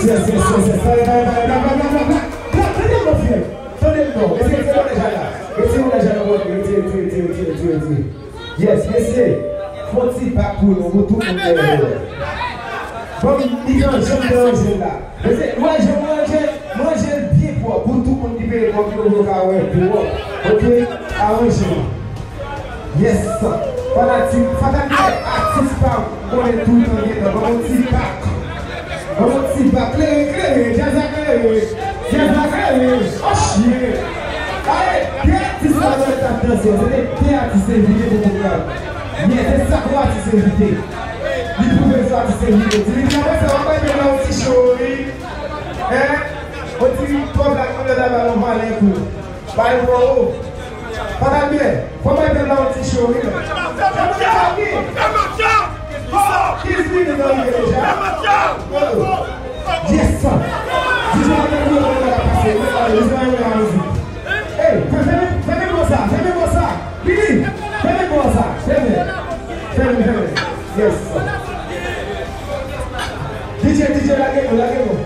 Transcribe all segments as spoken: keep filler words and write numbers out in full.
Yes, yes, yes, yes. Tande, tande, tande, tande, tande. Tande m non, frè. Tande m non. Retire, retire bagay la. Retire bagay la, mwen. Retire, retire, retire, retire, retire, retire. Yes, mesye. Fon ti bak pou nou, pou tout moun dèyè yo. Bon, li nan janm deranje la. Mesye, nou wè jan mwen ranje, mwen ranje l byen pwòp. Pou tout moun ki peye kòb yo, yo ka wè pwòp. Oke? Aranje. Yes. Fanatik, fanatik atis pa m konnen toutan gen nan. Ban m yon ti bak. Ban m yon ti bak. Klere, klere. Djaz la klere. Djaz la klere. Oh shit. Ale, de atis la mwen t ap danse. Se te de atis envite pou pwogram. Yes, se sa pou atis envite. Li pwouve se atis envite. Dimitri, apre sa, w ap bay pèp la yon ti cho, wi. Hein? Yon ti pòv la, kòm yo ta ba yon valè kou. Bay pran ou. Pa ta byen. Fò bay pèp la yon ti cho, wi. Fè moun sa wi. Kiss minit nan rive deja. Yes, sir. Di sa mwen mwen mwen la pase. Mwen pale, di sa mwen mwen la mizik. Hey, fè, fè, fè, fè mwen sa, fè mwen sa. Billy, fè mwen sa, fè mwen. Fè mwen, fè mwen. Yes, sir. D J, D J, lage nou, lage nou.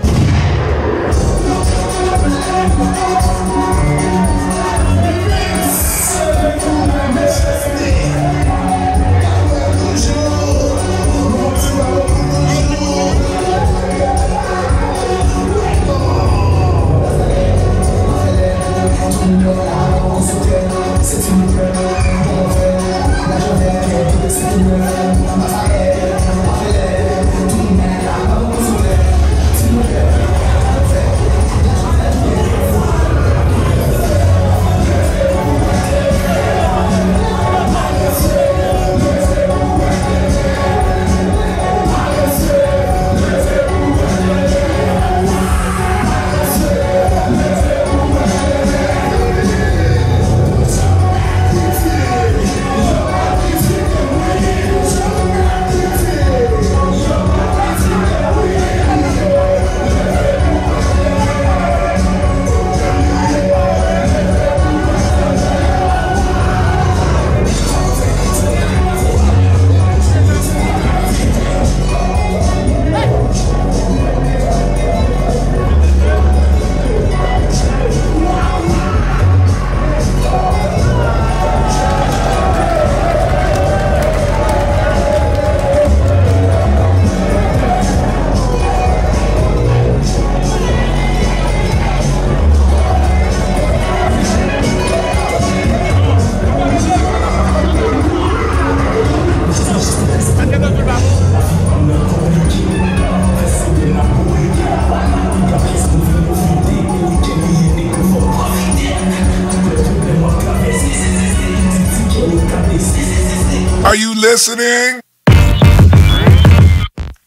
Are you listening?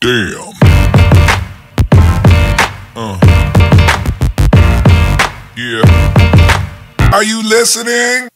Damn. Uh. Yeah. Are you listening?